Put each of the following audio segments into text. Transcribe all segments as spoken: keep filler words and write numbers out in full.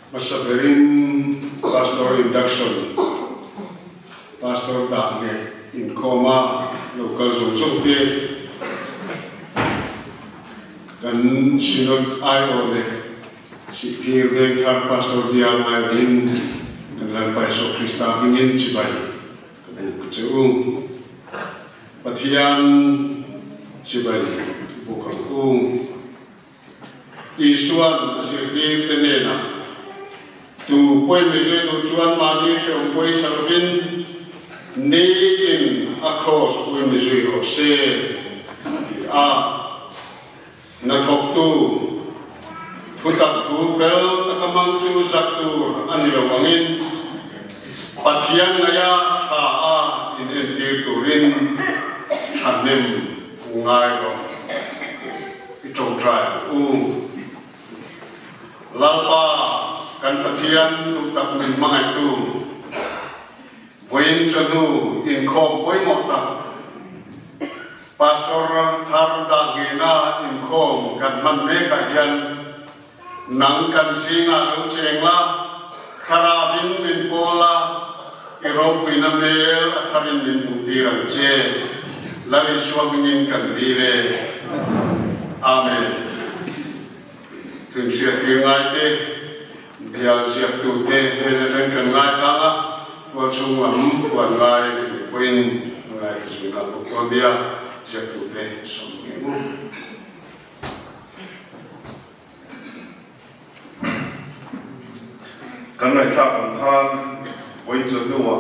Hmasa berin Pastor Induction, Pastor Dange inkhawma local zawng zawng te, kan Synod aiawh le Sihphir Vengthar Pastor Bial aiawhin kan Lalpa Isu Krista hmingin chibai kan hung che u. Pathian chibai buk ang u. Isuan a zirtirte nena, tu poi mi zui lo chuan mani hreawm poi sar vin, ni in a cross poi mi zui rawh se, ti a. Hnathawktu, thutak thu fel taka hmang chu zat tur a ni lo angin, Pathian ngaia ṭha a inentir turin thahnem ngai rawh. I ṭawngṭai u. Lalpa, kan Pathian, thutak min hmangaitu. Vawiin chawhnu inkhawm pawimawh tak Pastor Thar Dange-na inkhawm kan hman mekah hian nang kan zingah lo cheng la, thlarauin min pawl la, i ropuina hmel a tharin min hmutir ang che. Lal Isua hmingin kan dil e. Amen. Tun hriattir ngai te, bial ziaktute hnen aṭang kan ngaithla a, tual chhung lam puan ngai pawhin ngai ka zui na bawk tuan dia, ziaktute sawm ngai mu. Kan ngaithlak ang khan, vawiin chawhnu a,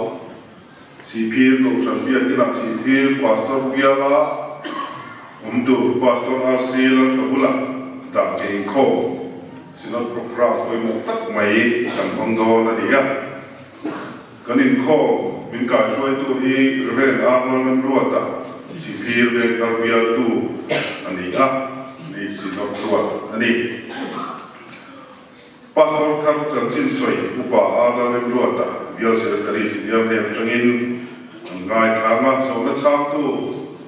Sihphir Kohhran Bial ina Sihphir Pastor Biala awmtu Pastor R C Lalṭhahula dah ke inkhawm Synod program pawimawh tak mai kan hmang dawn a ni a. Kan inkhawm min kaihruaitu hi Reverend R Lalremruata, Sihphir Vengthar Bialtu a ni a, ni Synod ruat a ni. Pastor Thar chanchin sawi, Upa R Lalremruata, Bial Secretary Senior hnen aṭangin an ngaithla ang a, zawhna chhangtu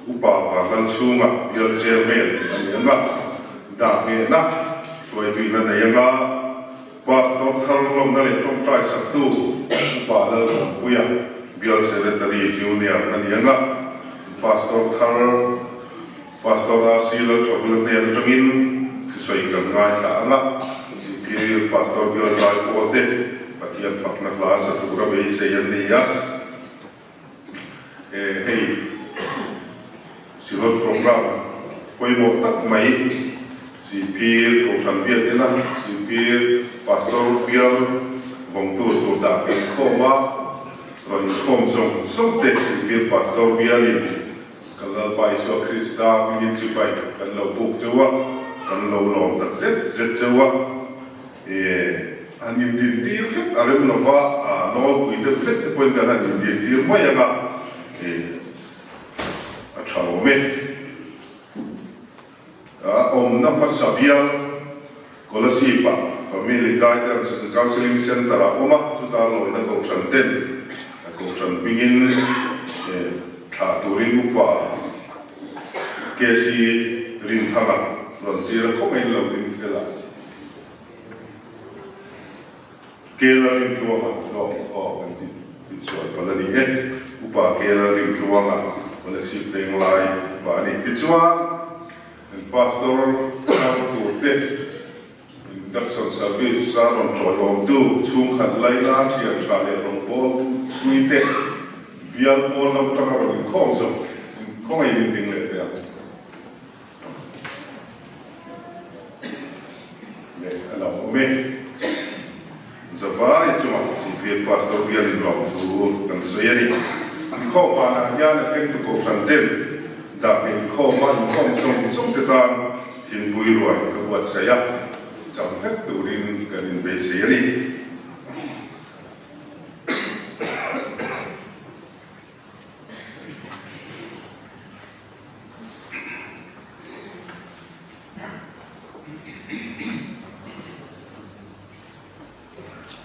Upa Vanlalchhunga, Bial Chairman a ni ang a, dah nghehna hruaituin a nei ang a, Pastor Thar lawmna leh ṭawngṭai saktu Upa Laltawmpuia, Bial Secretary Junior a ni ang a, Pastor Thar Pastor R C Lalṭhahula hnen aṭangin thusawi kan ngaithla ang a, Sihphir Pastor Bial zai pawlte Pathian fakna hla za tura beisei an ni a. E, hei, Synod program pawimawh tak mai, Sihphir Kohhran Bial ina, Sihphir Pastor Bial vawngtu tur dah inkhawm a, rawn inkhawm zawng zawng te Sihphir Pastor Bialin kan Lalpa Isua Krista hmingin chibai kan lo buk cheu a, kan lo lawm tak zet zet cheu a. E, an indin tir vek a rem lova, a, nawlpui te vek te pawhin kan han indin tir mai ang a. E, a ṭha awm e. A awmna hmasa bial, Kolasib-a Family Guidance and Counselling Centre-a awm a, chuta lawina kohhran ten, a kohhran hmingin, eh, thlah turin Upa K C Rinthanga rawn tir a, khawngaihin lo ding sela. Kela Rinthanga, aw, aw, kan ti, ti sual pal a ni e. Upa Kela Rinthanga, Kolasib Venglai upa a ni. Tichuan, Pastor Thar turte, induction service-a rawn chawi awmtu, chhungkhat laina ṭhian ṭha leh rawngbawltute, bial pawl lam aṭanga rawn inkhawm zawk, khawngaihin ding leh te a. Le, a lo awm e. Zavai chunga Sihphir Pastor Bialin lawmthu kan sawi a ni. Inkhawm banah hian a thlengtu kohhran ten dah inkhawma inkhawm zawng zawng te tan thingpui ruai ka buatsaih a, chang vek turin kan inbeisei a ni.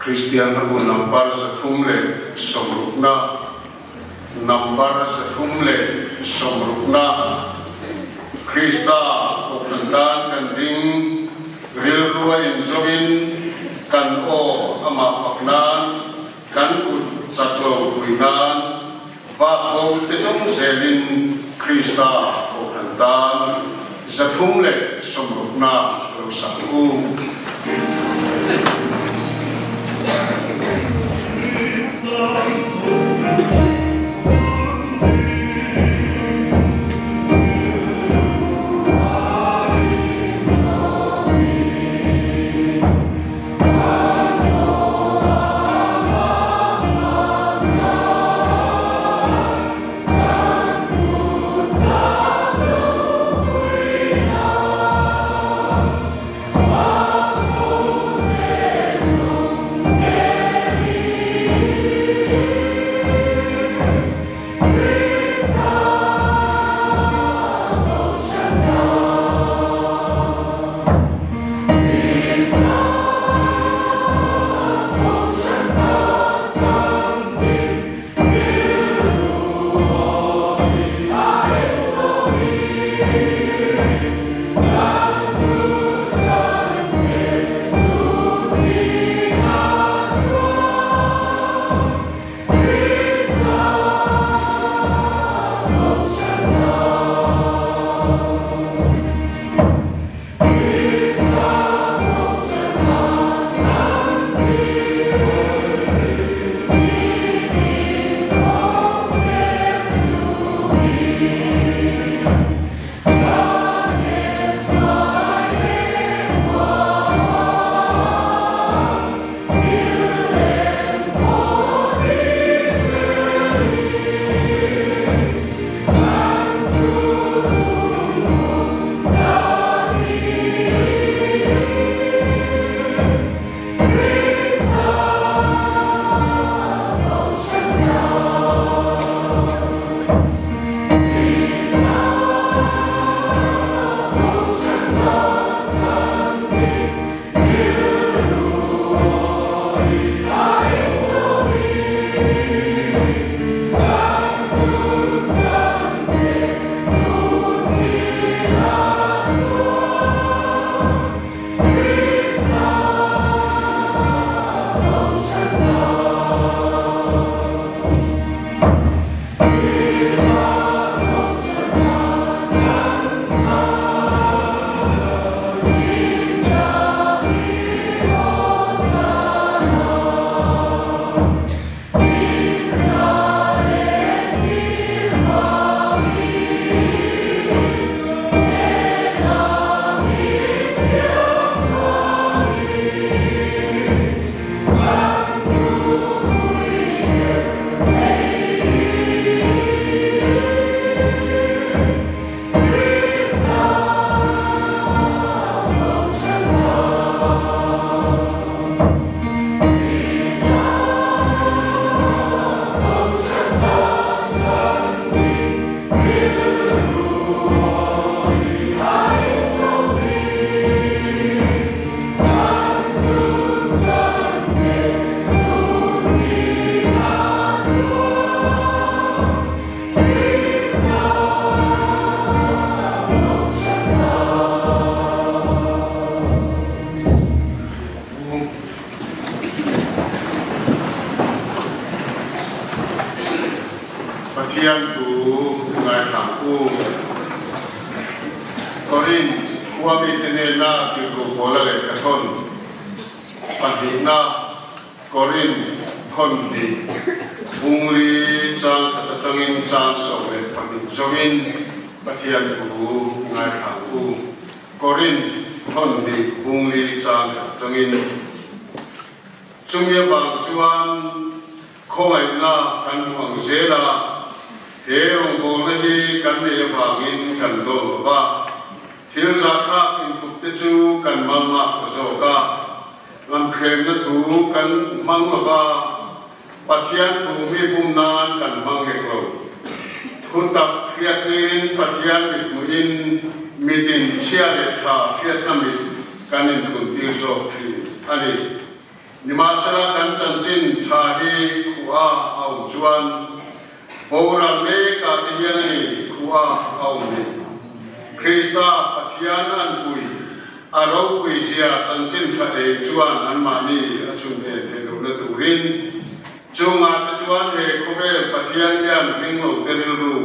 Kristian Hnabu number zathum leh sawmrukna, number zathum leh sawmrukna, Krista kohhran dan kan ding, rilrua inzawmin Kan aw ama paknan, kan kut chatlo puinan, va ko te song zelin Krista kohran tan, zathum le sawmrukna lo sak u. Pathian thu ngaithla u. Korinth khuo mi te nena tirko Paula lekhathawn pahnina, Korinth thawn hni, bung li chang khat atangin chang sawm le pahni zoin Pathian thu ngaithla u. Korinth thawn hni, bung li chang khat atangin. Chumi avang chuan khawngaihna kan hmu ang zel a, he rawngbawlna hi kan nei avangin kan dawn lo va. Thil zakthlak inthukte chu kan hmang nghak ta zawk a, hnam ṭhenna thu kan hmang lo va, Pathian thu mi bum nan kan hmang hek lo. Thutak hriat ngirin Pathian mithmuin mitin chhia leh ṭha hriatna mit kan intluntir zawk ṭhin a ni. Nimahsela, kan chanchin ṭha hi khuoa a awm chuan, boral meka te hian a ni, khuoa a awm ni. Krista Pathian anpui, a ropui zia chanchin ṭha ei chuan anmahni a chhun en theih lohna turin, chunga te chuan he khawvel Pathian hian ring lo te rilru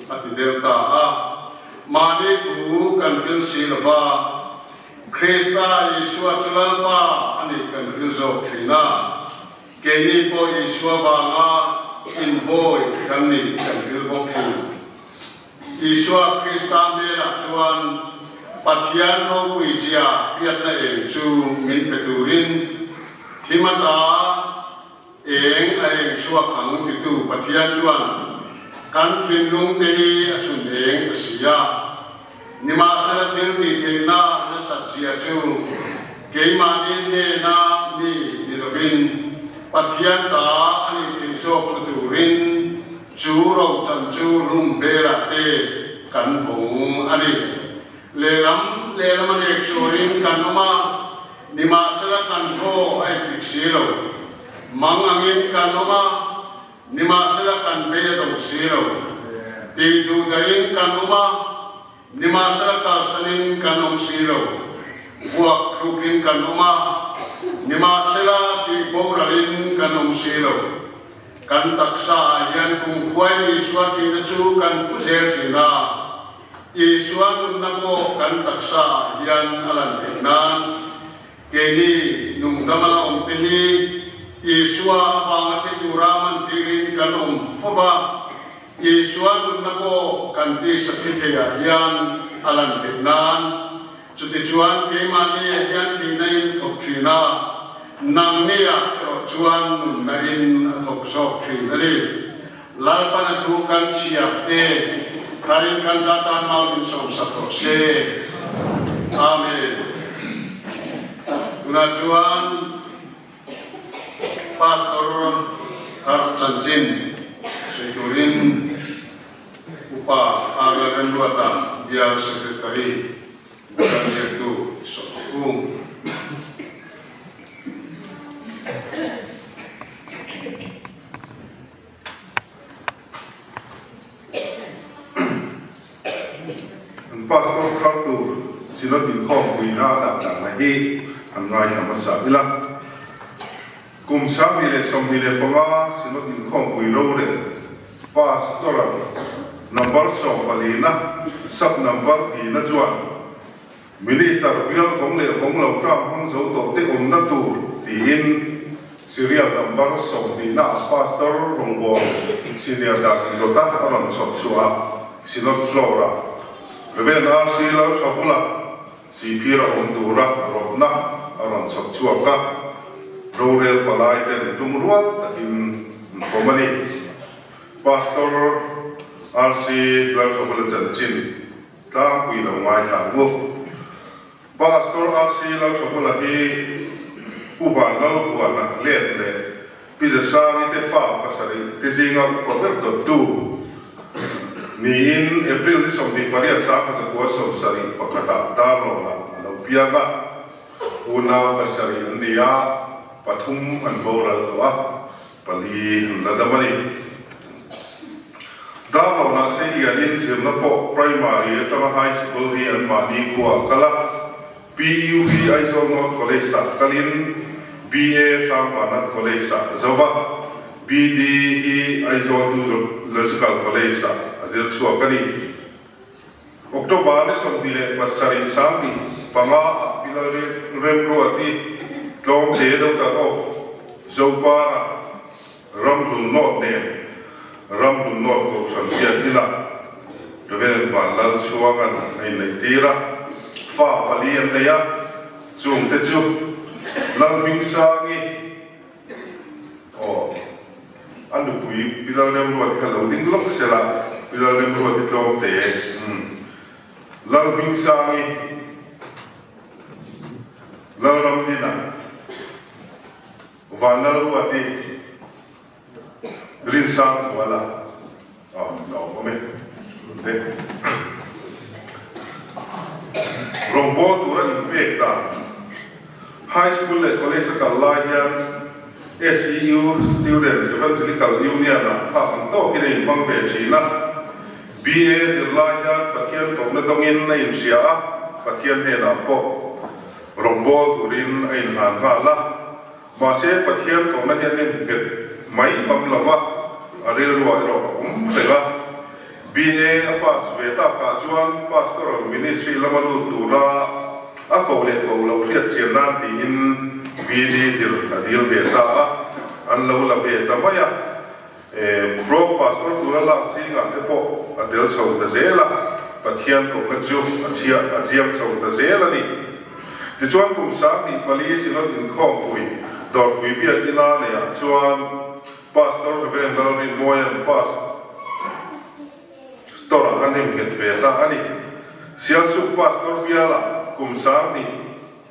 a ti ber ta a. Mahni thu kan hril si lo va, Krista Isua chu Lalpa a nih kan hril zawk ṭhin a. Keini pawh Isua vanga inbuoi kan nih kan hril bawk ṭhin. Isua Krista hmelah chuan Pathian ropui zia hriatna eng chu min pe turin, thim ata eng a eng chhuak ang titu Pathian chuan kan thinlung te hi a chhun eng a si a. Nimahsela thil tih theihna nasat zia chu keimahni hnena mi ni lovin, Pathian ta a nih theih zawk hlu turin chu rochan chu room bela te kan vawng a ni. Lehlam lehlam a nek suarin kan awm a, nimahsela kan thaw a ipik si lo. Mang angin kan awm a, nimahsela kan beidawng si lo. Tihduhdahin kan awm a, nimahsela kalsanin kan awm si lo. Buak thlukin kan awm a, nimahsela tihboralin kan awm si lo. Kan taksa ah hian kumkhuain Isua thihna chu kan hmu zel ṭhin a. Isua nunna pawh kan taksa ah hian a lan theih nan, keini nung dama la awm te hi Isua avanga thi tura man tirin kan awm fo va. Isua nunna pawh kan tisa thi thei ah hian a lan theih nan. Chuti chuan keimahni ah hian thihna in thawk ṭhin a, nangni ah erawh chuan nunna in a thawk zawk ṭhin a ni. Lalpan a thu kan chhiar te, kharin kan zatan mau min sawm sak rawh se. Amen. Tunah chuan Pastor thar chanchin sawi turin Upa R. Lalremruata, Bial Secretary, kan zirtu sawm kum. An Pastor thar tur Synod inkhawmpuina dah dan hi an ngaithla hmasa ila. Kum sang hnih leh sawmhnih leh panga Synod inkhawmpui rorel Pastoral number sawmpalina, sub number tina chuan Minister bial vawng leh vawng lo term hmang zo tawh te awmna tur tiin serial number sawmhnihna Pastor Rongbawng Senior Deacon Rota a rawn chhawp chhuah a, Synod Floor-a Reverend R C Lalṭhabula C P ra awm tura rawtna a rawn chhawp chhuak a, rorel palai ten tum rual takin an pawm a ni. Pastor R C Lalṭhabula chanchin tlangpui lo ngaithla ang u. Pastor R C Lalṭhabula hi Pu Vanlalvuana let leh Pi Zasangi te fa pasarih te zinga upa ber dawttu niin April ni sawmhnih pariat sangkhat zakua sawmsarih pakhata Darlawna a lo piang a. Unau pasarih an ni a, pathum an boral tawh a, pali an la dam a ni. Darlawna Seilianin zirna pawh primary aṭanga high school hi anmahni khuaah a kal a, P U B Aizawl North College-ah kalin B A Tlangvana College-ah a zo va, B D hi Aizawl Theological College-ah a zir chhuak a ni. October ni sawmhnih leh pasarih, sanghnih panga-ah Pi Lalremruati Tlawmte, Doctor of Zopara Ramhlun North nen, Ramhlun North Kohhran Biak Ina Reverend Vanlalchhuangan a inneih tir a, fa pali an nei a, chungte chu Lalhmingsangi, aw, a nupui Pi Lalremruati kha lo ding lawk sela, Pi Lalremruati Tlawmte, hmm. Lalhmingsangi, Lalramdina, Vanlalruati, Rinsangzuala. Aw, lo awm e. Rawngbawl tura inpek ta. High school leh college-a kal lai hian S E U Student Evangelical Union-a thlak ang tawkin a inhmang ve ṭhin a. B A zir lai hian Pathian kohna dawngin a inhria a, Pathian hnenah pawh rawngbawl turin a inhlan nghal a. Mahse, Pathian kona hian a nghet mai mam lo va, a rilruah erawh a um reng a. B A a pass ve takah chuan pastoral ministry lama lut tura a ko leh ko lo hriat chian nan tiin V D zir a dil ve ta a, an lo la ve ta mai a. Eh, Pro Pastor tura lak zingah te pawh a tel chho ta zel a, Pathian kohna chu a chhia, a chiang chho ta zel a ni. Tichuan, kum sang hnih pali Synod inkhawmpui Dawrpui Biak Ina neihah chuan Pastor Reverend Lalrinmawian Pastor Pastor-a an innghet ve ta a ni. Sialsuk Pastor biala kum sang hnih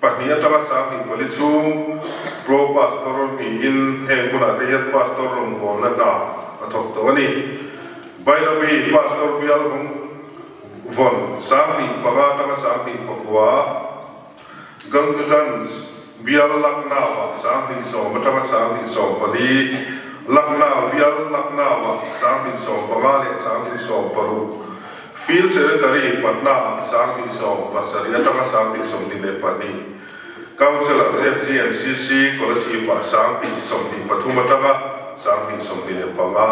pahnih aṭanga sang hnih pali chhung Pro Pastor tiin heng hmunah te hian Pastor rawngbawlna hna a thawk tawh a ni. Bairabi Pastor bial hawng vawn sang hnih panga aṭanga sang hnih pakua. Gangganj bial Lucknow-ah sang hnih sawm aṭanga sang hnih sawm pali, Lucknow bial Lucknow-ah sang hnih sawm panga leh sang hnih sawm paruk, Field Secretary Patna-ah sang hnih sawm pasarih aṭanga sang hnih sawmhnih leh pahnih, Council-ah F G and C C Kolasib-ah sang hnih sawmhnih pathum aṭanga sang hnih sawmhnih leh panga.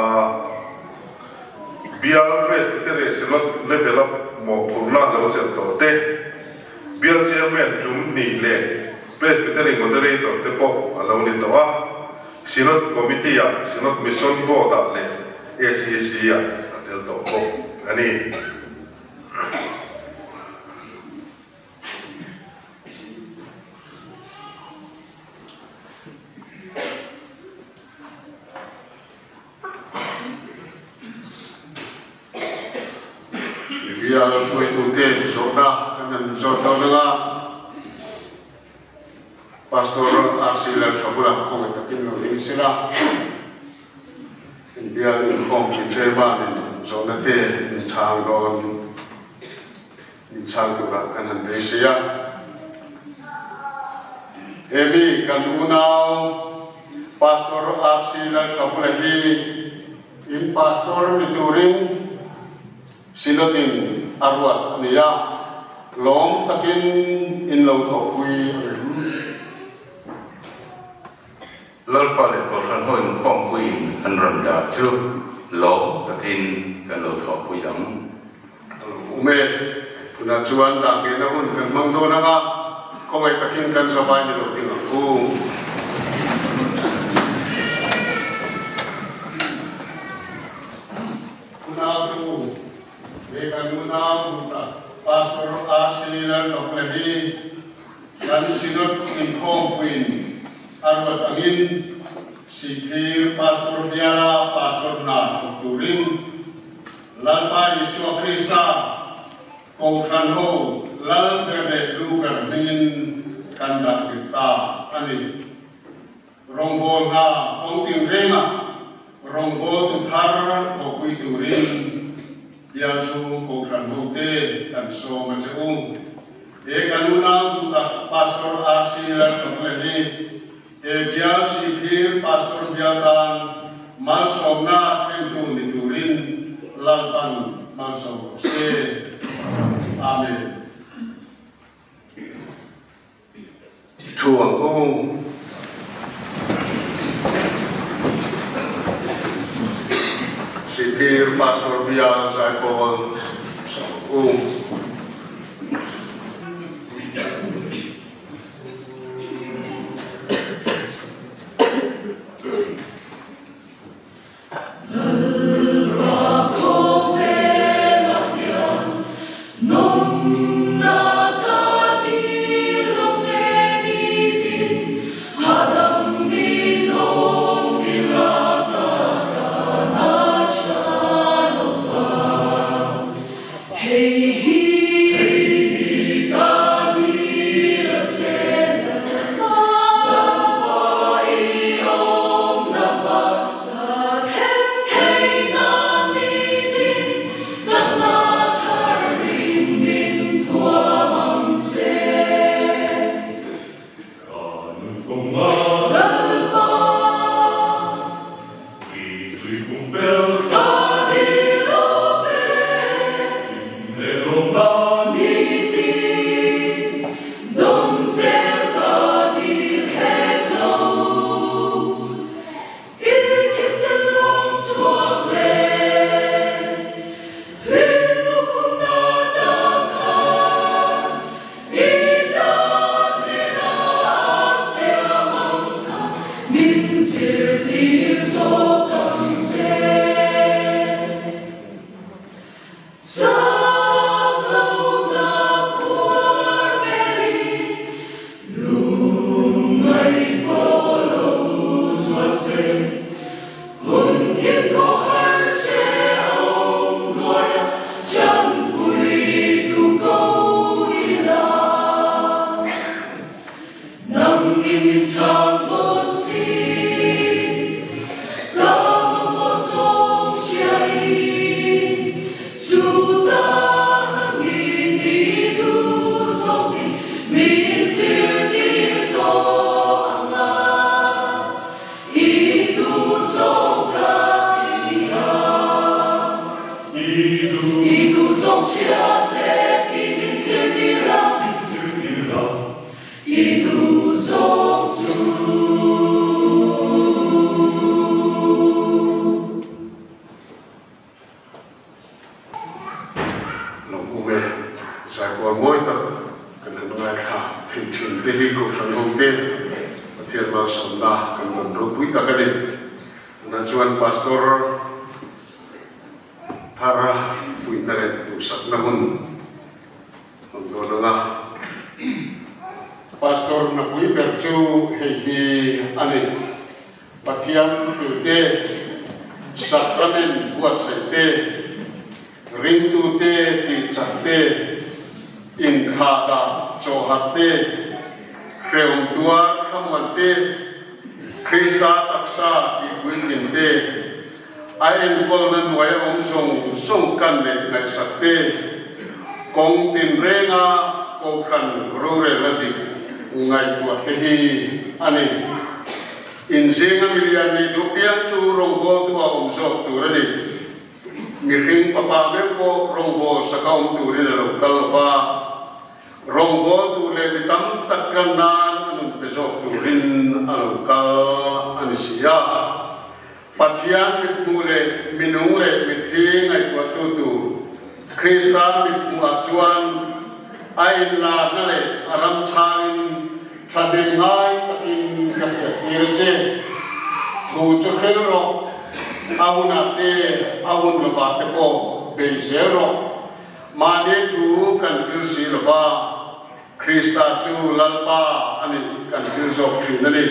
Bial Presbytery Synod level-a mawhphurhna lo chelh tawh te, Bial Chairman tum hnih leh Presbytery Moderator te pawh a lo ni tawh a, Synod Committee-ah, Synod Mission Board-ah leh A C C-ah a tel tawh bawk a ni. Bial hruaitute zawhna kan han zawt dawn ang a, Pastor R C Lalthabula kawng takin lo ding sila. Bial inkhawmpui chairman-in zawhna te min chhang dawn. Min chhang tura kan han beisei a. Hemi kan unau Pastor R C Lalthabula hi in pastor ni turin Synod-in a ruat a ni a. Lawm takin in lo thawhpui ang. Lalpa leh Kohhran ho inkhawmpuiin an rawn dah chu lawm takin kan lo thawhpui ang. A lawmum e. Tunah chuan dah ngena hun kan hmang dawn ang a, khawngaih takin kan zavai ni lo ding ang u. Unau tu, he kan unau tu ta, Pastor R C Lalthabula hi kan Synod inkhawmpuiin a ruat angin, Siphir Pastor biala Pastor hna thawk turin Lalpa Isua Krista, Kohhran ho, Lal ber leh Lu ber hmingin kan dah nghet ta a ni. Rawngbawl hna hmang tinrengah rawngbawltu thar thawhpui turin bial chhung Kohhran hote kan sawm a che u. He kan unau tu tak Pastor R C Lalthabula hi he bial Siphir Pastor bial tan malsawmna ṭhentu ni turin Lalpan malsawm rawh se. Amen. Thu ang u. Siphir Pastor bial zai pawl sawm ang u. Lo um e, zai kual mawi tak kan han ngaithla thei ṭhin te hi kohran ho te Pathian malsawmna kan don ropui tak a nih. Nachuan Pastor Thara fuihna le duhsakna hun hung dawn ang a. Pastor na pui ber chu hei hi a nih. Pathian thu te, Sacrament buatsaih te, ringtute, tichak te, inthlada chawhat te, hreawm tuar thlamuan te, Krista taksa tihpuitlin te, a enkawlna nuaia um zawng zawng kan le ngaihsak te, kawng tinrenga kohran rorelna dik ngaihtuah te hi a nih. Inzinga milian ni duhpiang chu rawngbawltu a um zawk tur a nih. Mihring fapa meu pawh rawngbawlsaka um turin a lo kal lo va. Rawngbawltu le mi tam tak tlan nan a nun pe zawk turin a lo kal a ni si a. Pathian mithmu le minung le mithi ngaihtuahtu tur Krista mithmuah chuan a inlana le a ram chhangin ṭhahnem ngai takin ka hriattir a che. Thu chu hril rawh, a hunah te, a hun lovah te pawh bei zel rawh. Mahni thu kan hril si lo va, Krista chu Lalpa a nih kan hril zawk ṭhin a ni.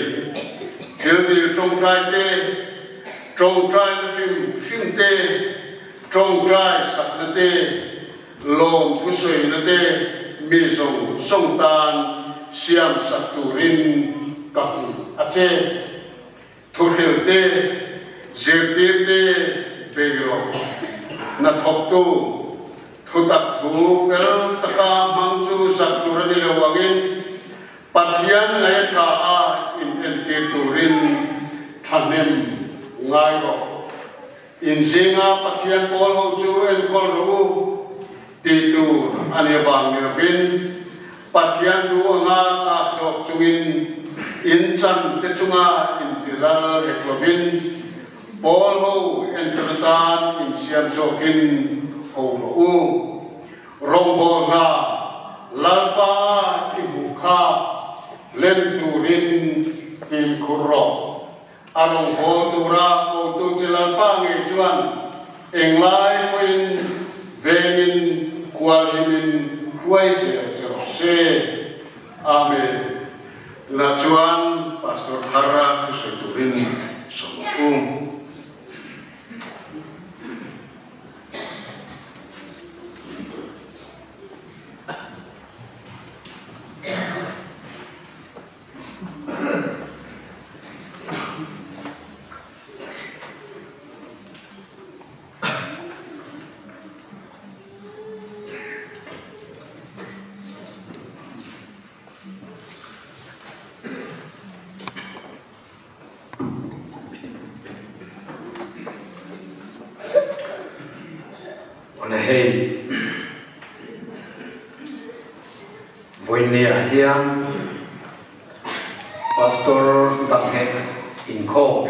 Thil dil ṭawngṭai te, ṭawngṭaina hrim hrim te, ṭawngṭai sakna te, lawmthu sawina te, mi zawng zawng tan siam sak turin ka hung a che. Thuhril te, zirtir te, bei rawh. Hnathawktu, thutak thu fel taka hmang chu zak tur a ni lo angin, Pathian ngaia ṭha a inentir turin ṭhahnem ngai rawh. Inzinga Pathian pawl ho chu enkawl rawh u, ti tur a ni avang ni lovin, Pathian thu anga chak zawk chungin in chan te chunga inti lal hek lovin, pawl ho entirna tan insiam zawkin ho rawh u. Rawngbawl hla, Lalpa i hmu kha lem turin fimkhur rawh. A rawngbawl tura hotu che Lalpa ngei chuan englai pawhin vengin kual himin hruai zel che rawh se. Amen. Tuna chuan Pastor Thara thusawi turin sawm a um. Awle hei, vawinia hian Pastor Danghe inkhaw,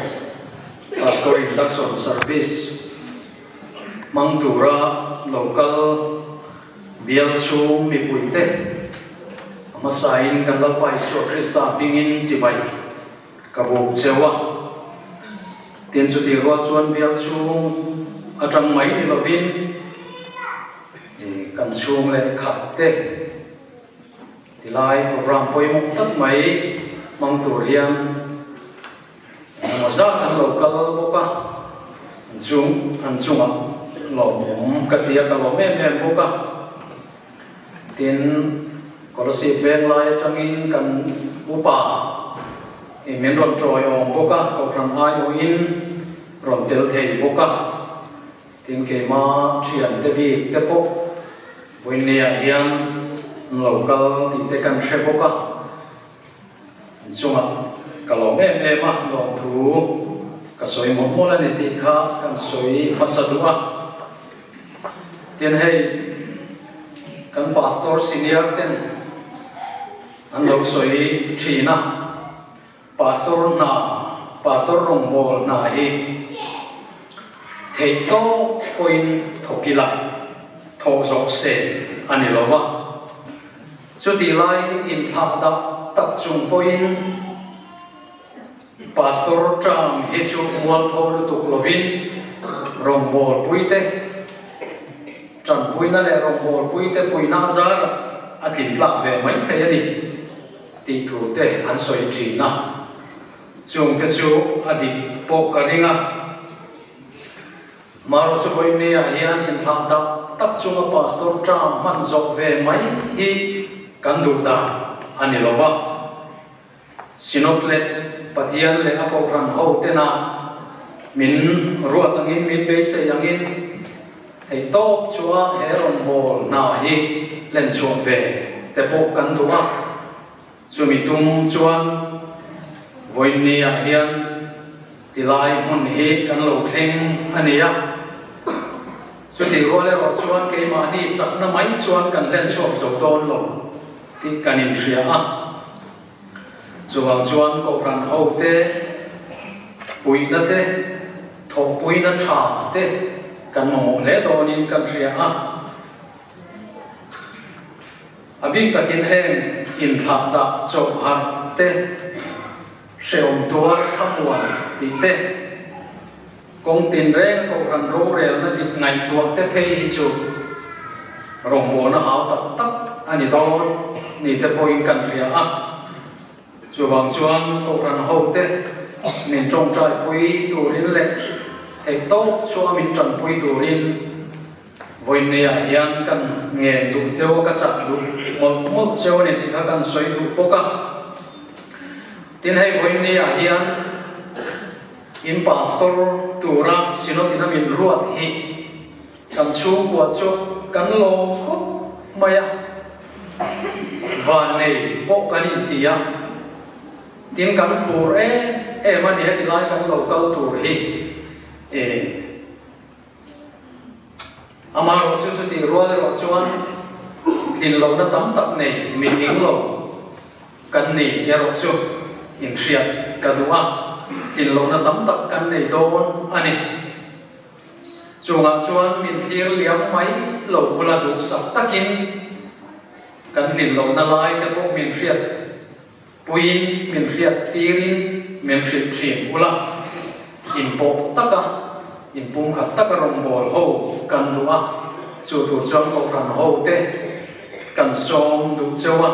Pastor Induction Service hmang tura lo kal bial chhung mipuite, a hmasain kan Lalpa Isua Krista hmingin chibai ka buk cheu a. Tin, chuti rual chuan bial chhung aṭang mai ni lovin, eh, kan chhung leh khat te tilai program pawimawh tak mai hmang tur hian engemaw zat an lo kal bawk a, an chung, an chungah lawmawm ka ti a, ka lawm em em bawk a. Tin, Kolasib veng lai aṭangin kan upa Min rawn ṭawi awm bawk a, kohran aiawhin rawn tel thei bawk a. Tin, keima ṭhiante bik te pawh vawinia hian an lo kal tih te kan hre bawk a. Chungah ka lawm em em a, lawmthu ka sawi mawlh mawlh a ni tih kha kan sawi hmasa duh a. Tin, hei kan pastor senior ten an lo sawi ṭhin a, pastor hna, pastor rawngbawl hna hi theihtawp pawhin thawk ila, thawk zawk se a ni lo va. Chuti lai inthlahdah tak chung pawhin pastor term hi chu mualpho lutuk lovin, rawngbawlpui te ṭanpuina leh rawngbawlpui te puina zara a tlin tlak ve mai thei a ni tih thu te an sawi ṭhin a. Chungte chu a dik pawh ka ring a. Amaherawhchu vawinia hian inthlahdah tak chunga pastor term hman zawk ve mai hi kan duh dan a ni lo va. Synod leh Pathian leh a kohran ho tena min ruat angin, min beisei angin, theihtawp chunga he rawngbawlna hi hlen chhuak ve te pawh kan duh a. Chumi tum chuan vawinia hian tilai hmun hi kan lo thleng a ni a. Chutih rual erawh chuan keimahni chakna mai chuan kan hlen chhuak zo dawn lo tih kan inhria a. Chuvang chuan kohran ho te puina te, thawhpuina ṭha te kan mamawh hle dawnin kan hria a. A bik takin heng inthlahdah chawhharh te, hrehawm tuar thlamuan tih te, kawng tinreng kohran rorelna dik ngaihtuah te phei hi chu rawngbawlna hau tak tak a ni dawn ni te pawhin kan hria a. Chuvang chuan kohran ho te min ṭawngṭaipui turin leh theihtawp chunga min ṭanpui turin vawinia hian kan ngen duh cheu a, ka chak duh mawlh mawlh cheu a ni tih kha kan sawi duh bawk a. Tin, hei vawinia hian in pastor tura Synod-in a min ruat hi kan chhungkua chu kan lawm khawp mai a. Vannei pawh kan inti a. Tin, kan phur em em a ni, heti lai kan lo kal tur hi. E, amaherawhchu, chutih rual erawh chuan tlinlona tam tak nei, mi tling lo kan ni tih erawh chu inhriat ka duh a, tlinlona tam tak kan nei dawn a ni. Chungah chuan min thlir liam mai lo bula duhsak takin kan tlinlona lai te pawh min hriat puiin, min hriat tirin, min hrilh ṭhin ula, inpawh taka, inpumkhat taka rawngbawl ho kan duh a, chu tur chuan kohran ho te kan sawm duh cheu a.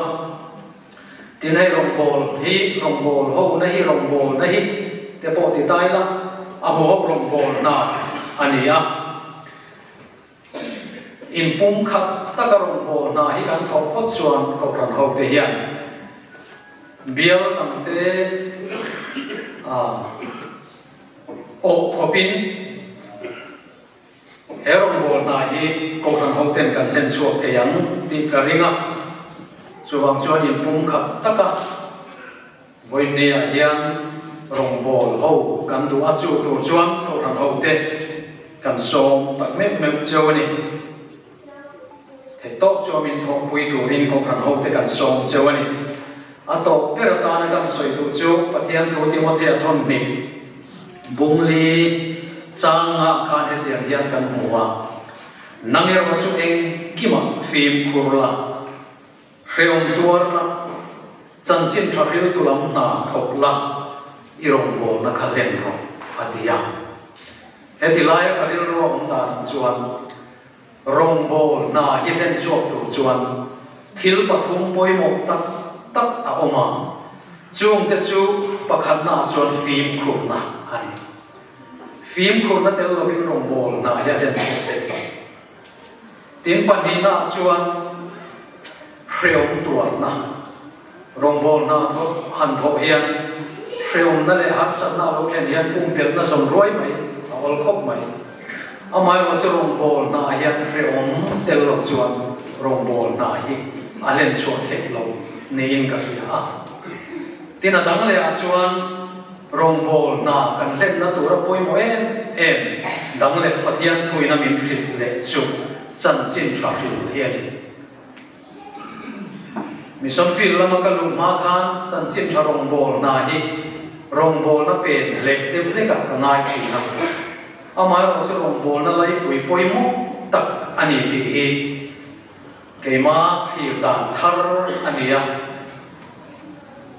Tin, hei rawngbawl hi, rawngbawl hona hi, rawngbawlna hi te pawh ti ta ila, a huhawk rawngbawlna a ni a. Inpumkhat taka rawngbawlna hi kan thawh phawt chuan kohran ho te hian bial dangte, a, awh khawpin, he rawngbawlna hi kohran ho ten kan hlen chhuak thei ang tih ka ring a. Chuvang chuan inpumkhat taka vawinia hian rawngbawl ho kan duh a, chu tur chuan kohran ho te kan sawm tak meuh meuh cheu a ni. Theihtawp chunga min thawhpui turin kohran ho te kan sawm cheu a ni. A tawp ber atana kan sawi duh chu Pathian thu Timothea thawn hnih bung li chang nga khan hetiang hian kan hmu a. Nang erawh chu engkimah fimkhur la, hrehawm tuar la, chanchin ṭha hriltu lam hna thawk la, i rawngbawlna kha hlen rawh, a ti a. Heti laia ka rilru a awm dan chuan, rawngbawlna hi hlen chhuak tur chuan thil pathum pawimawh tak tak a awm a. Chungte chu pakhatna chuan fimkhurna a ni. Fimkhurna tel lovin rawngbawlna hi a hlen chhuak thei tawh. Tin, pahnihna chuan hrehawm tuarna. Rawngbawlna thaw, han thawh hian Hreawmna le harsatna a lo thlen hian pumpelhna zawn ruai mai, a awl khawp mai. Amaherawhchu rawngbawlna hian hreawm tel lo chuan rawngbawlna hi a hlen chhuah theih lo niin ka hria a. Tin, a dang lehah chuan rawngbawlna kan hlenna tura pawimawh em em dang leh Pathian thuin a min hrilh leh chu chanchin ṭha hril hi a ni. Mission field lama ka luh hma khan chanchin ṭha rawngbawlna hi rawngbawlna pen hlek deuh hlekah ka ngai ṭhin a. Amaherawhchu rawngbawlna laipui pawimawh tak a ni tih hi keima thlir dan thar a ni a.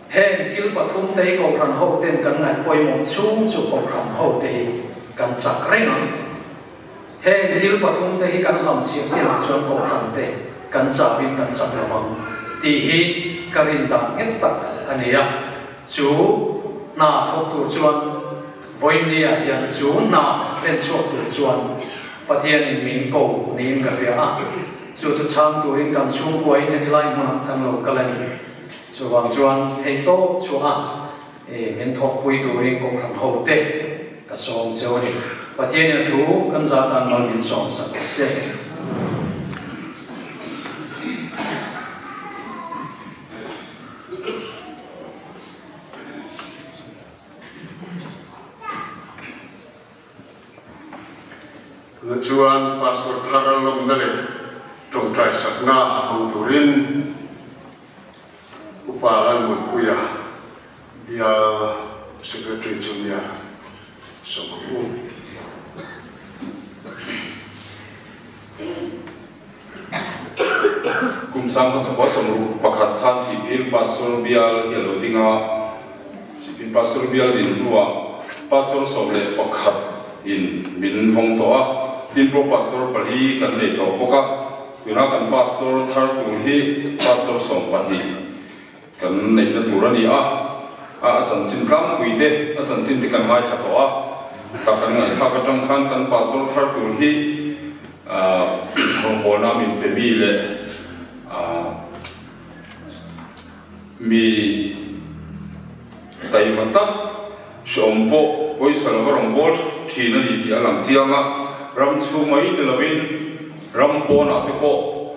Heng thil pathum te hi kohhran ho ten kan ngaih pawimawh chhung chu kohhran ho te hi kan chak reng ang. Heng thil pathum te hi kan hlamsiak chinah chuan kohhran te kan chak in kan chak lo ang tih hi ka rin dan nghet tak a ni a. Chu hna thawk tur chuan vawinia hian chu hna hlen chhuak tur chuan Pathianin min ko niin ka hria a. Chu chu chhang turin kan chhungkuain heti lai hmunah kan lo kal a ni. Chuvang chuan hei tawp chhuah a, e, min thawkpui turin kohhran ho te ka sawm cheu a ni. Pathianin a thu kan zak dan mal min sawm sak se. Chuan Pastor thar lawmna leh ṭawngṭai sakna a hmang turin Upa Lalmuanpuia, Bial Secretary Junior, sawm ru. Kum sangkhat zakua sawmruk pakhat khan Sihphir Pastor Bial hi a lo ding a, Sihphir Pastor Bial din hnuah Pastor sawm leh pakhat in min vawng tawh a, tin Pro Pastor pali kan nei tawh bawk a, tuna kan Pastor thar tur hi Pastor sawm pahnih kan neihna tur a ni a, a, a chanchin tlangpui te, a chanchin te kan ngaithla tawh a, tak kan ngaihthlak aṭang khan kan Pastor thar tur hi, a, rawngbawlna min pe mi leh, a, mi taima tak hreawm pawh pawisa lova rawngbawl ṭhin a ni tih a lang chiang a, ram chhung mai ni lovin ram pawnah te pawh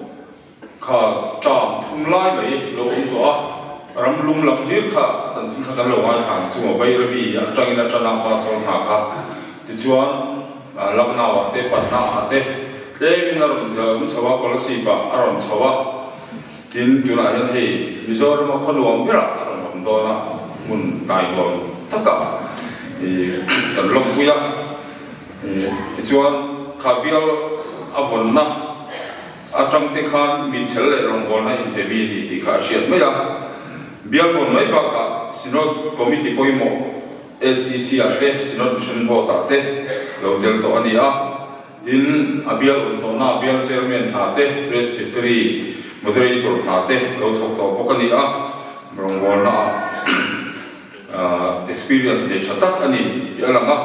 kha ṭam thum lai mai lo awm tawh a, ram lum lam hlir kha a chanchin kha kan lo ngaithla ang chu, Bairabi aṭangin a ṭan a, Pastor hna kha. Tichuan, a, Lucknow-ah te, Patna-ah te, tlemin a rawn zia awm chho a, Kolasib-ah a rawn chho a. Tin, tunah hian hei Mizorama khaw nuam berah a rawn awm dawn a, hmun hnai nuam takah, i, kan lawmpui a. I, tichuan, kha Bial a vawnna aṭang te khan mi chhel leh rawngbawlna inpe mi a ni tih kha a hriat mai a. Bial vawn mai bakah Synod Committee pawimawh S E C-ah te, Synod Mission Board-ah te lo tel tawh a ni a. Tin, a bial awm tawhna, bial chairman hna te, presbytery moderator hna te lo thawk tawh bawk a ni a. Rawngbawlna, ah, experience nei ṭha tak a ni tih a lang a.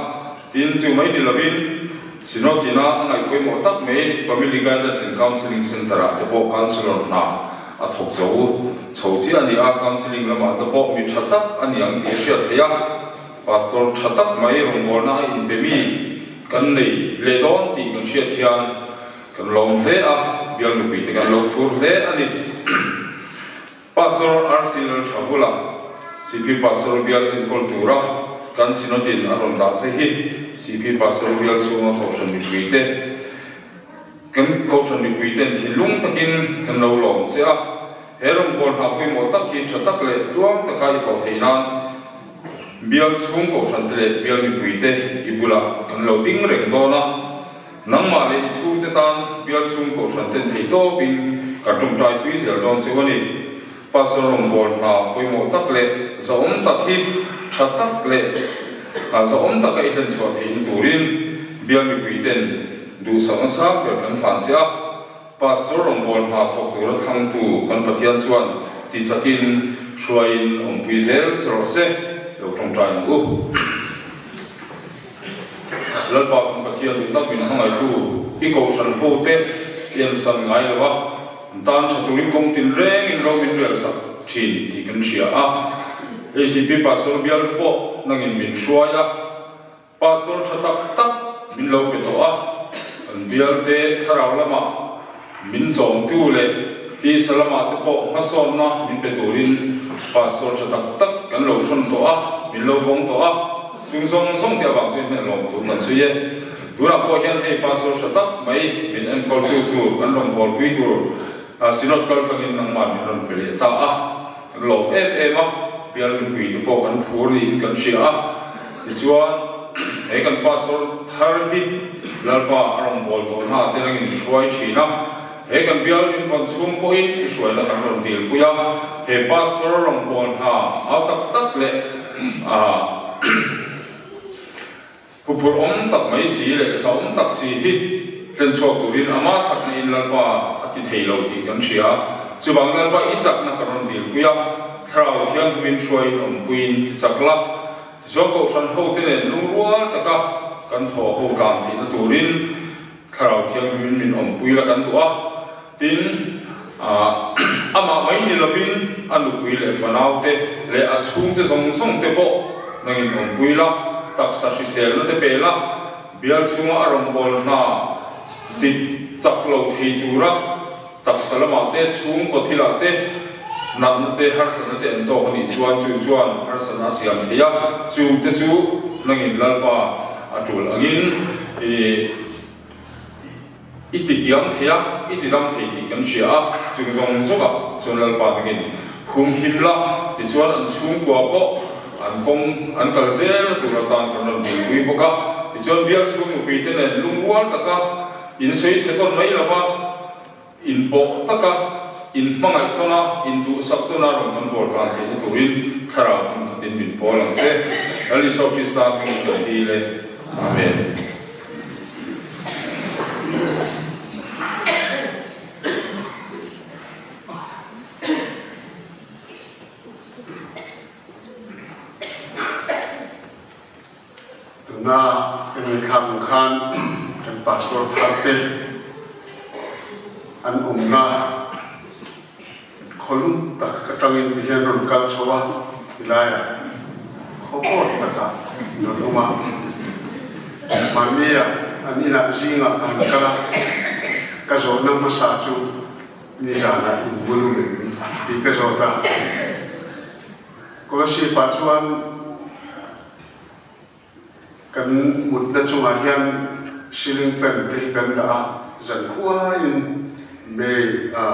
Tin, chu mai ni lovin, Synod ina a ngaih pawimawh tak mai, Family Guidance and Counselling Centre-ah te pawh counsellor hna a thawk zo chho chiah a ni a, counselling lamah te pawh mi ṭha tak a ni ang tih a hriat theih a. Pastor ṭha tak mai rawngbawlna a inpe mi kan nei leh dawn tih kan hriat hian kan lawm hle a, bial mipui te kan lo thur hle a ni. Pastor R C Lalṭhabula, Sihphir Pastor Bial enkawl tura kan Synod-in a rawn dah che hi, Sihphir Pastor Bial chhunga kohhran mipui te, kan kohhran mipui ten thinlung takin kan lo lawm che a. He rawngbawlna pawimawh tak hi ṭha tak leh ṭuang taka i thawh theih nan, bial chhung kohhran te leh bial mipui te i bulah kan lo ding reng dawn a. Nangmah leh i chhungte tan bial chhung kohhran ten theihtawpin kan ṭawngṭaipui zel dawn cheu a ni. Pastor rawngbawlna pawimawh tak leh zahawm tak hi ṭha tak leh, a, zahawm taka i hlen chhuah theih turin bial mipui ten duhsakna sang ber kan hlan che a. Pastor rawngbawlna thawk tura thlangtu kan Pathian chuan tichakin hruaiin awmpui zel che rawh se, lo ṭawngṭai ang u. Lalpa kan Pathian, duh tak min hmangaihtu, i kohhran ho te i ensan ngai lo a, an tan ṭha turin kawng tin rengin lo min rel sak ṭhin tih kan hria a. Hei C P Pastor bial te pawh nangin min hruai a, Pastor ṭha tak tak min lo pe tawh a, an bial te thlarau lama min chawmtu leh tisa lama te pawh hmasawnna min pe turin Pastor ṭha tak tak kan lo hrawn tawh a, min lo vawng tawh a, chung zawng zawng te avang chu in hnen lawm tur kan sawi e. Tunah pawh hian hei Pastor ṭha tak mai min enkawltu tur, kan rawngbawlpui tur, a, Synod kal tlangin nangman min rawn pe leh ta a, kan lawm em em a, bial mipui te pawh kan phur niin kan hria a. Tichuan, he kan Pastor thar hi Lalpa a rawngbawl tawh hna te rangin hruai ṭhin a, he kan bial min vawn chhung pawhin hruaina kan rawn dilpui a, he Pastor rawngbawl hna hmau tak tak leh, a, Ku phur awm tak mai si leh chawm tak si hi hlen chhuak turin ama chakna in Lalpa a ti thei lo tih kan hria. Chuvang Lalpa i chakna kan rawn dilpui a, Thlarau Thianghlimin hruaiin awmpuiin kichak la. Tichuan, kohhran ho te nen lungrual taka kan thaw ho tlan theihna turin Thlarau Thianghlimin min awmpui la kan duh a. Tin, a, amah mai ni lovin a nupui leh fanaute leh a chhungte zawng zawng te pawh nangin awmpui la, taksa hriselna te pe la, bial chhunga a rawngbawl hna ti chak lo thei tura taksa lamah te, chhungkaw thilah te, natna te, harsatna te an tawk a nih chuan, chu chuan harsatna a siam thei a, chungte chu nangin Lalpa a tul angin, i, i ti kiang thei a, i ti dam thei tih kan hria a, chung zawng zawngah chuan Lalpa nangin humhim la, tichuan an chhungkua pawh an kawng an kal zel tur atan kan rawn buaipui bawk a, tichuan bial chhung nupui te nen lungrual taka in sawi chhe tawn mai lova, inpawh taka, in hmangaih tawna, in duhsak tawna rawn kan bawl tlan theihna turin Thlarau hmun khatin min pawl ang che. Lal Isua Krista hmingin kan dil e. Amen. Tuna kan ngaithla ang khan kan pastor tharte an awmna khaw lum tak ka tangin ti hian rawn kal chho a, ti laia khaw bawt taka rawn awm a. Mahnia an inah zingah ka han kal a, ka zawhna hmasa chu nizana in bul um em ti ka zawt a. Kolasib-ah chuan kan mutna chungah hian ceiling fan te hi kan dah a, zan khuain May, a,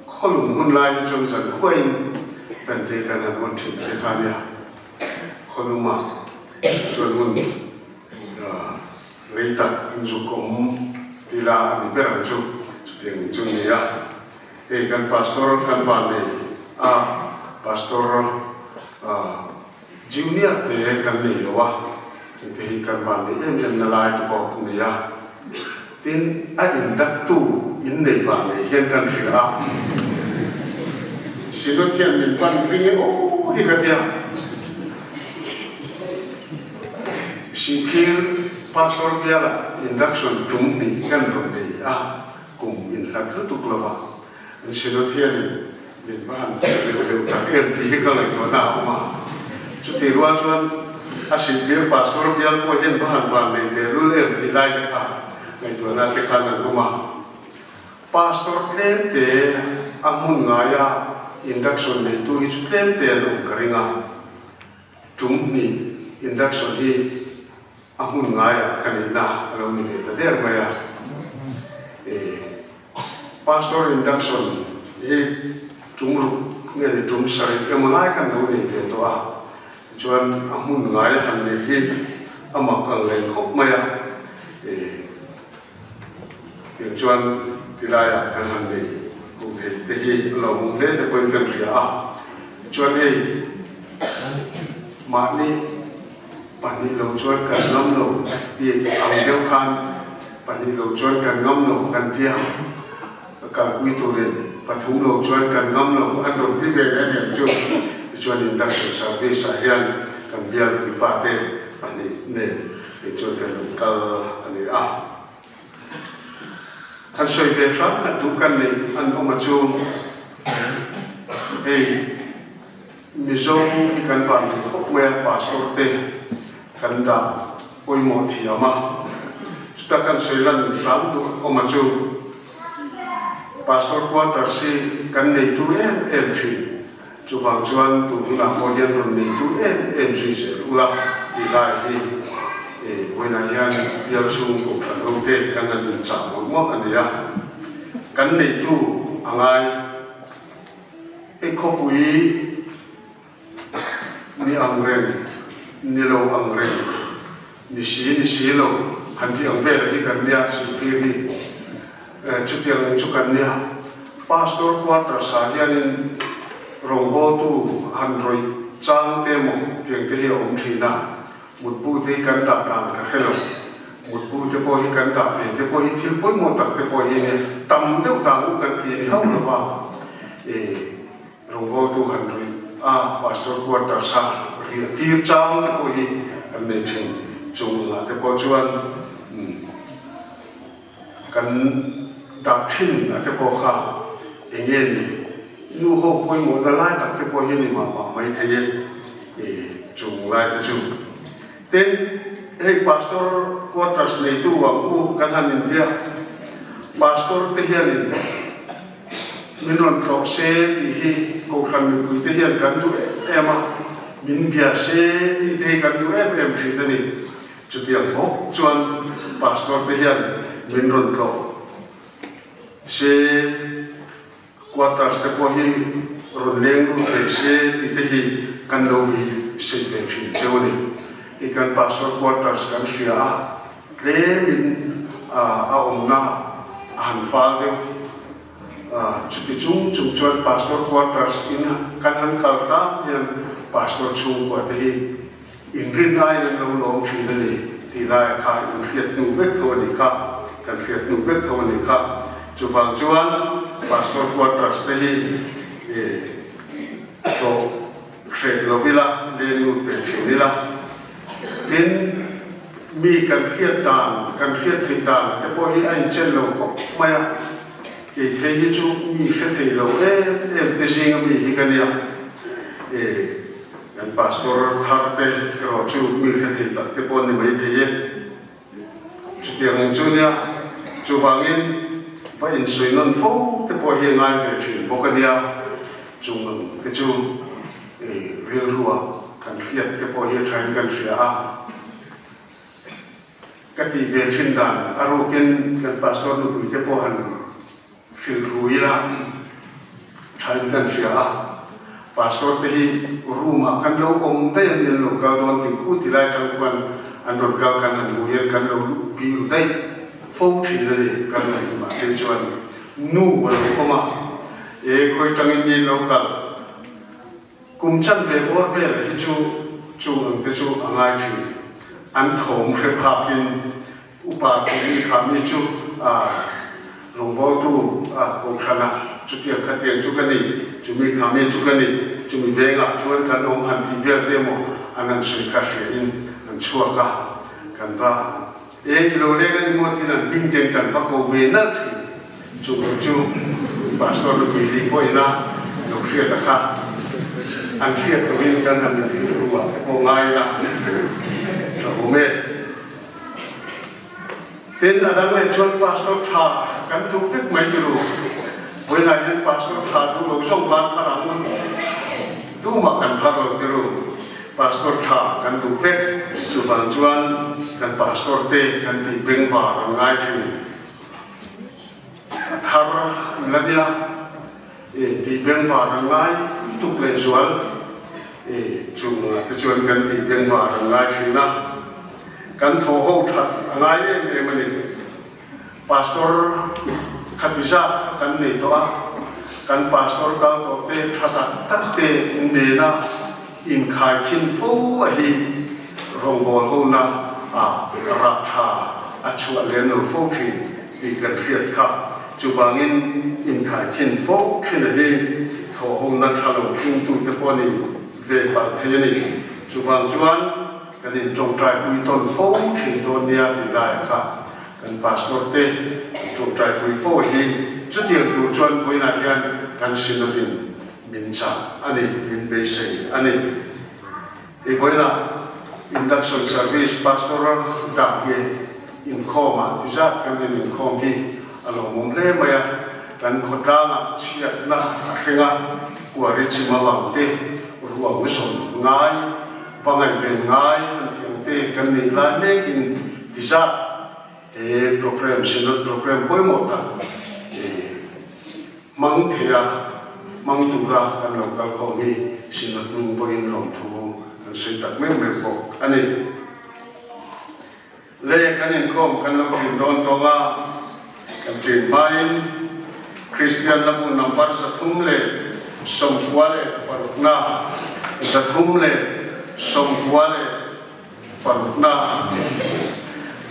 khaw lum hun lai hi chuan zan khuain fan te kan han on ṭhin te kha nia. Khaw luma chuan hun, a, rei tak in zuk awm ti la a ni ber ang chu, chutiang chu ni a. Hei kan pastor kan vannei a, pastor, a, junior te kan nei lo a, te hi kan vannei em em na lai te pawh ni a. Tin, a indaktu in nei vannei hian kan hria a. Synod hian min pan ring e aw hi ka tia. Sikir pastor biala induction tum hnih kan rawn nei a, kum inhlat lutuk lova. An Synod hian min va han tel reu reu tak em tih hi ka ngaihtuahna a awm a. Chutih rual chuan a Sikir pastor bial pawh hian va han vannei tel lul em tih lai te kha ngaihtuahna te khan an awm a. Pastor tlem te a hmun ngaia induction neitu hi chu tlem te an awm ka ring a. Tum hnih induction hi a hmun ngaia ka neihna a lo ni ve ta der mai a. E, pastor induction hi tum ruk nge ni tum sarih emaw lai kan lo nei ve tawh a. Chuan a hmun ngaia han neih hi a mak ang reng khawp mai a. E, Tiang chuan tilaiah kan han nei hmuh theih te hi a lawmawm hle te pawhin kan hria a. Chuan hei, mahni pahnih lo chuan kan ngam lo, ti ang deuh khan pahnih lo chuan kan ngam lo kan tia, kalpui turin pathum lo chuan kan ngam lo an rawn ti ve a ni ang chu. Tichuan induction service-ah hian kan bial upa te pahnih nen, tichuan kan rawn kal a ni a. Kan sawi ve hran tak duh kan nei an awm a chu. Hei, Mizo hi kan van ri khawp mai a, pastor te kan dah poimaw thiam a. Chuta kan sawi lan sang duh awm a chu, pastor quarters hi kan neitu em em ṭhin. Chuvang chuan tun hunah pawh hian rawn neitu em em zui zel ula ti lai hi, eh, vawiinah hian bial chhung kohhran ho te kan han inchah mawlh mawlh a ni a. Kan neitu a ngai, hei khawpui ni ang reng, ni lo ang reng, ni si, ni si lo, han tih ang vel hi kan nia, Sihphir hi. Eh, chutiang chu kan nia. Pastor quarters-ah hianin rawngbawltu han rawi chang te maw, tiang te hi a awm ṭhin a. Mutbu te kan dah dan ka hre lo. Mutbu te pawh hi kan dah ve te pawh hi thil pawimawh tak te pawh hi ni tam deuh dan kan ti ni hauh lo va. Eh, rawngbawltu han rawi a, pastor quarters-a riahtir chang te pawh hi kan nei ṭhin. Chung anga te pawh chuan, um, kan dah ṭhin a te pawh kha eng nge ni? Nu ho pawimawhna lai tak te pawh hi ni mah mah mai thei e, e, chung lai te chu. Tin, hei pastor quarters neitu ang u kan han intia. Pastor te hianin min rawn tlawh se tih hi kohhran mipui te hian kan duh em em a, min bia se tih te hi kan duh em em ṭhin a ni. Chutiang bawk chuan pastor te hian min rawn tlawh se, quarters te pawh hi rawn leng lut ve se tih te hi kan lo beisei ve ṭhin cheu a ni. I kan pastor quarters kan hria a, tlemin, a, a awmna a han fal deuh. A, chuti chung chung chuan pastor quarters in kan han kal tlang hian pastor chhungkua te hi inrin aiin an lo lawm ṭhin a ni tih lai kha in hriat hnu vek tho a ni kha, kan hriat hnu vek tho a ni kha. Chuvang chuan pastor quarters te hi, eh, tlawh hreh lo ila, leng lut ve ṭhin ila. Tin, mi kan hriat dan, kan hriat theih dan te pawh hi a inchen lo khawp mai a. Kei thei hi chu mi hre thei lo em em te zinga mi hi ka nia. Eh, kan pastor thar te erawh chu mi hre thei tak te pawh ni mai thei e. Chutiang chu nia, chuvangin va insawi nawn fo te pawh hi a ngai ve ṭhin bawk a nia. Chung ang te chu, eh, rilruah kan hriat te pawh hi a ṭhain kan hria a. Ka tih ve ṭhin dan a rukin kan pastor nupui te pawh han hrilh ru ila ṭhain kan hria a. Pastor te hi room-ah kan lo awm daih a ni, an lo kal dawn tih khu ti lai ṭang khuan an rawn kal kan han hmu hian kan lo luh pi ru daih fo ṭhin a ni, kan lo hmu mah te chuan nu a lo awm a, e, khawi ṭangin ni an lo kal. Kum chanve bawr vel hi chu, chung ang te chu a ngai ṭhin. An thawm hre phakin upa chu mi kha mi chu, a, rawngbawltu, a, kohhrana chutiang khatiang chu ka ni, chu mi kha mi chu ka ni, chu mi vengah chuan kan awm han tih vel te maw, an han sawi kha hriain an chhuak a, kan va E, i lo leng a ni maw tiin an hming ten kan va ko ve nal ṭhin. Chu chu pastor nupui li pawhin a lo hriat a kha. An hriat turin kan han hril ruah te pawh ngai la. Ṭha awm e. Tin, a dang leh chuan pastor ṭha kan duh vek mai ti ru. Vawiinah hian pastor ṭha duh lo zawng ban phar ang. Tumah kan phar lo ti ru. Pastor ṭha kan duh vek, chuvang chuan kan pastor te kan tih bengvar an ngai ṭhin. A thar la nia, e, tih bengvar an ngai tuk leh zual, e, chungah te chuan kan tih bengvar an ngai ṭhin a. Kan thawhho ṭha a ngai em em a ni. Pastor khati zat kan nei tawh a, kan pastor kal tawh te ṭha tak tak te nena inkhai khin fo a hi rawngbawl hona a rap ṭha a chhuah lem lo fo ṭhin tih kan hriat kha. Chuvangin inkhai khin fo ṭhin a hi thawhhona ṭha lo hringtu te pawh ni ve palh thei a ni. Chuvang chuan kan inṭawngṭaipui tawn fo ṭhin dawn nia tih lai kha. Kan pastor te ṭawngṭaipui fo hi chutiang tur chuan vawiinah hian kan sinawtin min chah a ni, min Beisei a nih. Ei vawiina induction service pastoral dam hi inkhawma tizat kan inkhawm hi a lawmawm hle mai a. Kan khawtlanga chhiatna a hring a, kuari chim a vang te, ruang sawm ngai, vangai ven ngai an tih ang te kan nih lai mekin tizat, e, program, Synod program poimaw tak, e, hmang theia, hmang tura kan lo kal khawm hi Synod hnung pawhin lawmthu kan sawi tak meuh meuh bawk a nih. Le kan inkhawm kan lo tlin dawn tawng a, kan ṭin hmain Kristian Labu number zathum le sawmkua le parukna, zathum le sawmkua le parukna.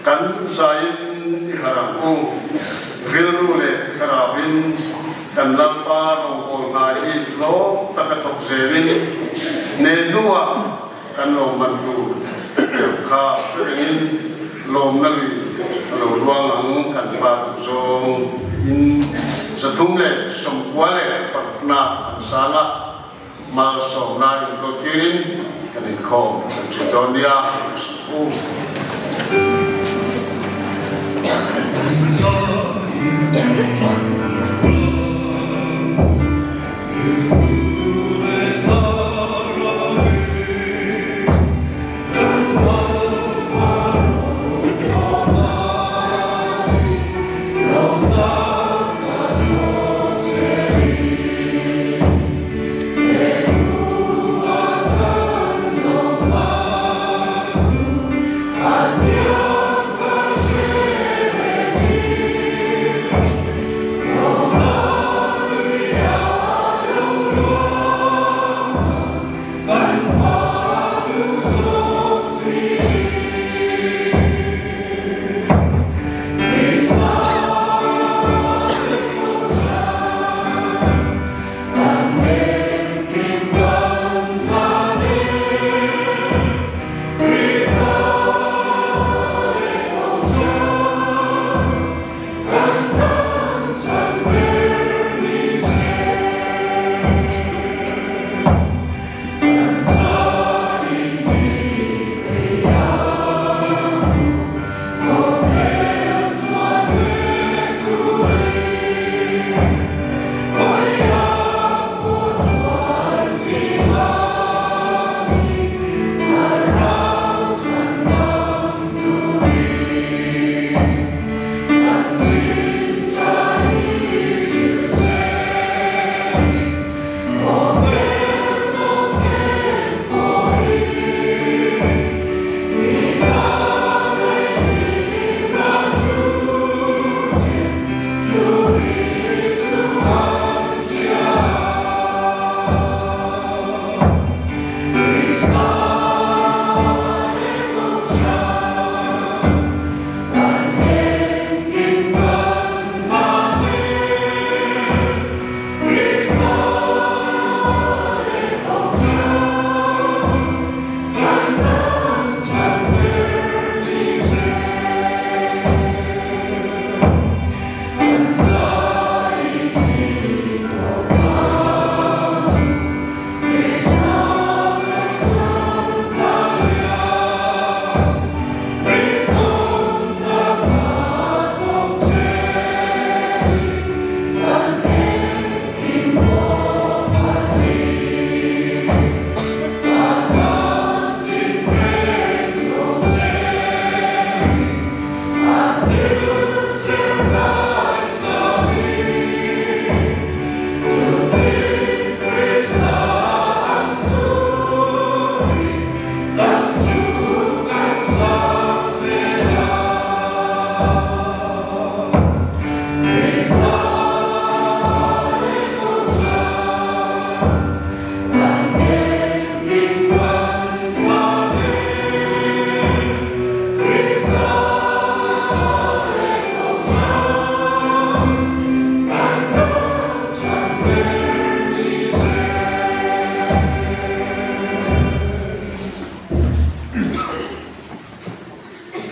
Kan zain i harh ang u, rilru le thlarauin kan Lalpa rawngbawl hnai hi hlawk taka thawk zelin, ne hnuah kan lawmman tur kha rengin lawmna lui a lo luang ang. Kan pa tu zawng in zathum le sawmkua le parukna an sanga malsawmna inkawl kirin kan inkhawm kan ṭin dawn nia.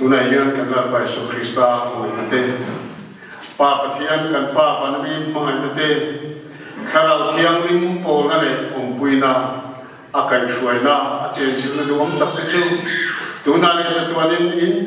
Tunah hian kan Lalpa Isu Krista hmangaina te, Pa Pathian kan Pa hmangaina te, Thlarau Thianghlim pawlna le umpuina, a kaihruaina a chenchilna duhawm tak te chu tuna le chatuanin in